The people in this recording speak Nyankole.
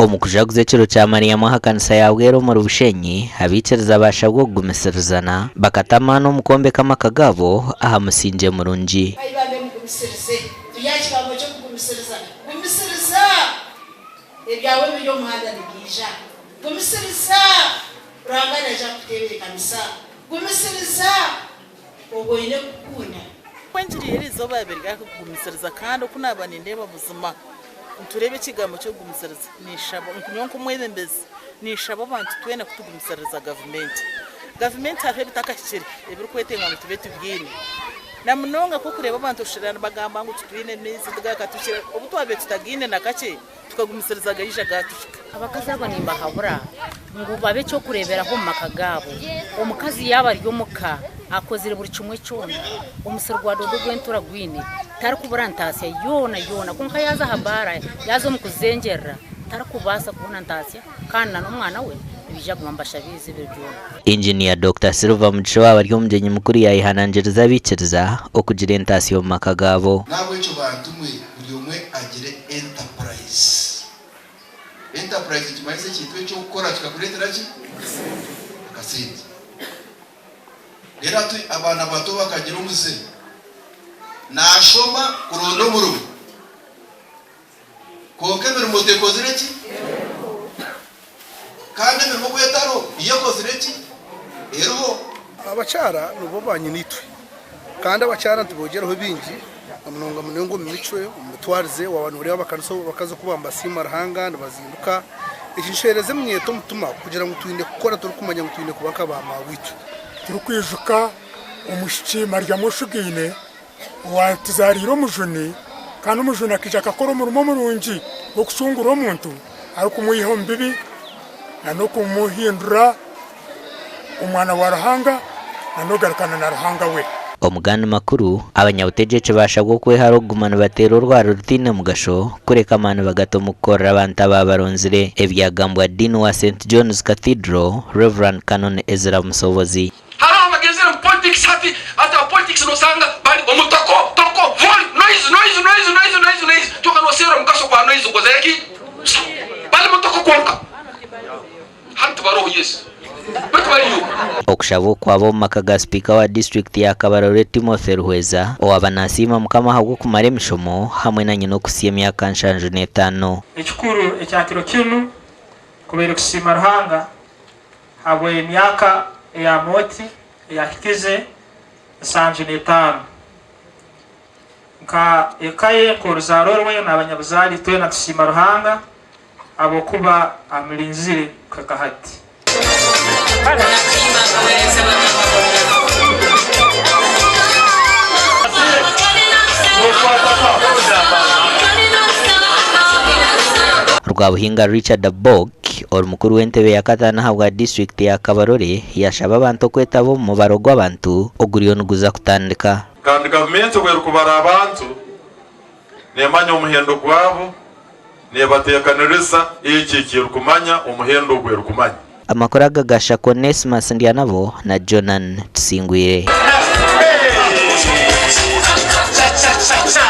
Omu kujaguza ekiro kya Mariamu aha kanisa ya Bwera omuri Bushenyi, abaikiriza baashabwa okugumisirizana bakata amaani omu kwombeka amaka gaabo aha musingye murungi. Ai bambe mugumisirize. Turi aha kigambo ky'okugumisiriza. Gumisiriza! Ebyawe biri omu muhanda nibiija. Gumisiriza! Ruhanga naija kukuteebeekanisa. Gumisiriza! Obwo oine kukunda. Ku engiri y'eri izooba yaabaire eri aha kugumisiriza kandi oku naaba nindeeba buzima nitureeba ekigambo ky'okugumisiriza, ninshaba nyowe nk'omwebembezi ninshaba abantu twena kutugumisiririza gavumenti. Gavumenti hariho ebitakahikire ebirikwetenga ngu tube tubiine na munonga nk'okureeba abantu oshusha nibagamba ngu titwine maizi tigakatuhikire obu twabaire tutagaine na kakye. Tukagumisiriza gaija gaatuhika. Abakazi abo nimbahabura ngu babe eky'okureeberaho omu maka gaabo. Omukazi yaaba ari omuka akozire buri kimwe kyona, omusiri gwa doodo ogw'entura agwine, tarikubura ntaasya yoona yoona. Kwonka yaaza aha baara, yaaza omu kuzengyerera, tarikubaasa kubona ntaasya kandi n'omwana we nibaija kuguma nibashabiiriza ebiro byona. Engineer Dokita Silver Mugisha owaaba ari omugyenyi mukuru yaayehanangiriza abaikiriza okugira entaasya omu maka gaabo. N'ahabw'ekyo bantu mwe buri omwe agire enterprise. Enterprise nikimanyisa ekintu eki orikukora kikakureetera ki? Akasente. Reero hati abaana bato bakagira omuze, naashoma kuronda omurimo kwonka emirimo tekozire ki? Kandi emirimo oku etariho, yo ekozire ki? Eriho. Abakyara nibo ba nyinaitwe kandi abakyara nituboogyeraho bingi na munonga munonga omu micwe, omu mitwarize. Waaba nooreeba abakanisa abakazi oku baba nibasiima Ruhanga, nibazinduka. Eki nikiheereza eminyeeto omutima kugira ngu twine kukora turikumanya ngu twine kuba nka ba maaweitwe. Turikwijuka omwishiki Mariamu oshugaine owaatuzaariire Omujuni, kandi Omujuni akaija akakora omurimo murungi gw'okucungura omuntu arikumwiha omu bibi n'okumuhindura omwana wa Ruhanga n'okugarukana na Ruhanga we. Omu gandi makuru, abanyabutegyeki baashabwa okwehara okuguma nibateera orwari rutaine mugasho kureka amaani bagata omu kukorera abantu abaabaronzire. Ebyagambwa Dean wa St John's Cathedral, Rev. Canon Ezra Musobozi. Hariho abagenzire omu politics hati hati aba politics nosanga bari omu toko toko vol noise noise noise noise noise noise kyoka noserra omugaso gwa noise okozire ki? Busaho bari mutoko kwonka hati tibaroho yes baitu bariyo. Okushaba oku kwaba omu maka ga sipiika wa disiturikiti ya Kabarole Timothy Ruhweza owaaba nasiima Mukama ahabw'okumara emishomo hamwe na nyina okuhitsya emyaka 75. Ekikuru ekya kiro kinu kubaire kusiima Ruhanga habw'emyaka eya Moti eyahikize 75. Nka eka ye, nk'oruzaaro rwe, n'abanyabuzaare itwena tusiima Ruhanga habw'okuba amulinzire kuhika hati. Rwabuhinga Richard Abok, Ori mukuru w'entebe ya kataano ahabwa disiturikiti ya Kabarole yashaba abantu okwetaba omu mubaro gw'abantu oguriyo niguza kutandika. Kandi gavumenti obu erikubara abantu, neemanya omuhendo gwabo, neebateekaniriza ekyo eki erikumanya, omuhendo ogu erikumanya. Amakuru aga ga Shaka Onesmus Ndyanabo na Jonan Tusingwire.